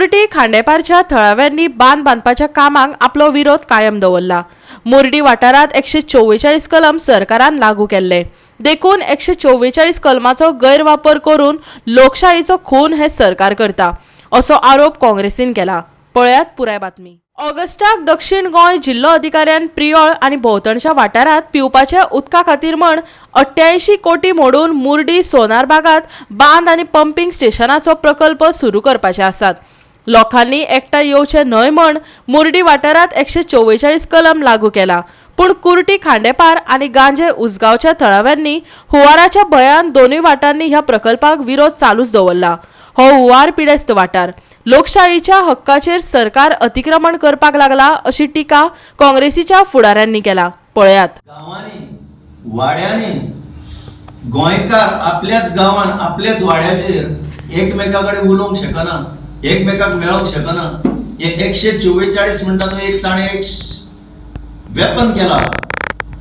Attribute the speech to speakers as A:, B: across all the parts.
A: कुर्टी खांडेपारच्या थळाव्यांनी बांद बांदपाच्या कामांक आपलो विरोध कायम दवरला. मुर्डी वाठारांत 144 कलम सरकारान लागू केल्ले, देखून 144 कलमाचो गैरवापर करून लोकशाहीचो खून हे सरकार करता, असो आरोप काँग्रेसीन केला. पळयात पुराय बातमी. ऑगस्टाक दक्षिण गोंय जिल्लो अधिकाऱ्यान प्रियोळ आनी भोंवतणच्या वाठारांत पिवपाच्या उदका खातीर म्हण 88 कोटी मोडून मुर्डी सोनार बागात बांद आनी पंपींग स्टेशनाचो प्रकल्प सुरू करपाचे आसात. लोकांनी एकठांय येवचे न्हय म्हण मुर्डी वाठारांत 144 कलम लागू केला. पूण कुर्टी खांडेपार आनी गांजे उसगांवच्या थळाव्यांनी हुंवाराच्या भंयान दोनूय वाठारांनी ह्या प्रकल्पाक विरोध चालूच दवरला. हो हुंवार पिडेस्त वाठार. लोकशाहीच्या हक्काचेर सरकार अतिक्रमण करपाक लागला, अशी टिका काँग्रेसीच्या फुडाऱ्यांनी केला. पळयात.
B: गांवांनी, वाड्यांनी गोंयकार आपल्याच गांवान, आपल्याच वाड्याचेर एकमेका कडेन उलोवंक शकना, एकमेकाक मेळोंक शकना. हे 144 म्हणटा तो एक ताणें एक वेपन केला,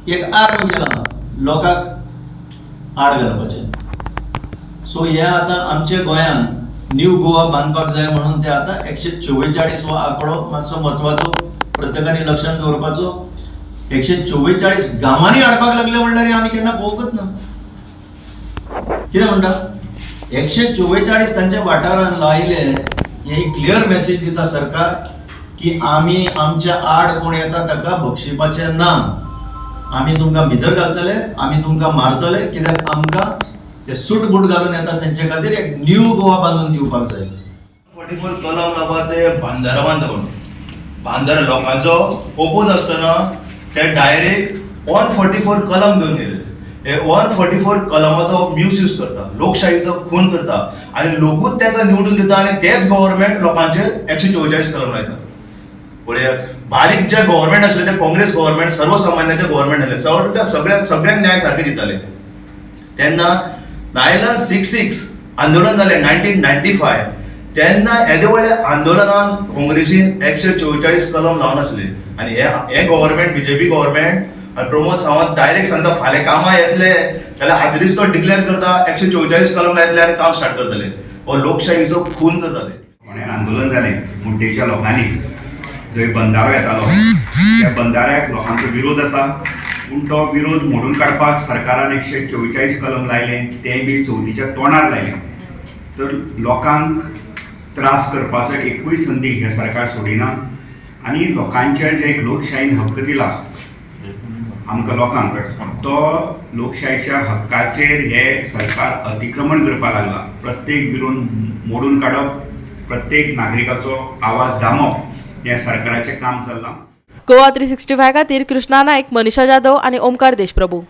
B: एक आर्म केला लोकांक आड घालपाचें. सो हे आतां आमच्या गोंयान न्यू गोवा बांदपाक जाय म्हणून ते आतां 144 हो आंकडो मातसो म्हत्वाचो, प्रत्येकाने लक्षात दवरपाचो. 144 गांवांनी हाडपाक लागले म्हणल्यार आमी केन्ना पळोवंकच ना. कितें म्हणटा, 144 तांच्या वाठारान लायले, हे क्लियर मेसेज दिता सरकार की आमी आमच्या आड कोण येता ताका बक्षिपाचें ना. आमी तुमकां भितर घालतले, आमी तुमकां मारतले, कित्याक आमकां ते सूट बूट घालून येता तेंचे खातीर एक न्यू गोवा बांदून दिवपाक जाय.
C: 44 कलम लावपा ते बांदारा बांदता म्हणून बांदारा लोकांचो ओपोज आसतना ते डायरेक्ट 144 कलम घेवन येयले. हे 144 कलमाचो मिसयूज करता, लोकशाहीचो खून करता आनी लोकूच तांकां निवडून दिता आनी तेच गव्हर्मेंट लोकांचेर 144 कलम लायता. पळयात, बारीक जे गव्हर्मेंट आसले ते काँग्रेस गव्हर्मेंट, सर्वसामान्याचे गव्हर्मेंट आसले, सगळ्या सगळ्या सगळ्यांक न्याय सारके दिताले. तेन्ना 9166 आंदोलन जालें, 1995. तेन्ना येदे व्हडल्या आंदोलनान काँग्रेसीन 144 कलम लावन आसले आनी हे हे गव्हर्मेंट, बीजेपी गव्हर्मेंट आनी प्रमोद सावंत डायरेक्ट सांगता, फाल्यां कामां येतले जाल्यार आदलीच तो डिक्लेअर करता, 144 कलम लायतले आनी काम स्टार्ट करतले. हो लोकशाहीचो खून करता ते.
D: फोंड्यान आंदोलन जालें. मुड्डेच्या लोकांनी, जंय बंदारो येतालो त्या बंदाऱ्याक लोकांचो विरोध आसा, पूण तो विरोध मोडून काडपाक सरकारान 144 कलम लायलें, तें बी चवथीच्या तोंडार लायलें. तर लोकांक त्रास करपाचो एकूय संदी हें सरकार सोडिना आनी लोकांचे जे एक लोकशाहीन हक्क दिला आमकां लोकांक, तो लोकशाहीच्या हक्काचेर हे सरकार अतिक्रमण करपाक लागला. प्रत्येक विरोध मोडून काडप, प्रत्येक नागरिकाचो आवाज दामप हें सरकाराचें काम चल्लां.
A: गोवा 365 खातीर कृष्णा नाईक, मनीषा जाधव आणि ओमकार देशप्रभू.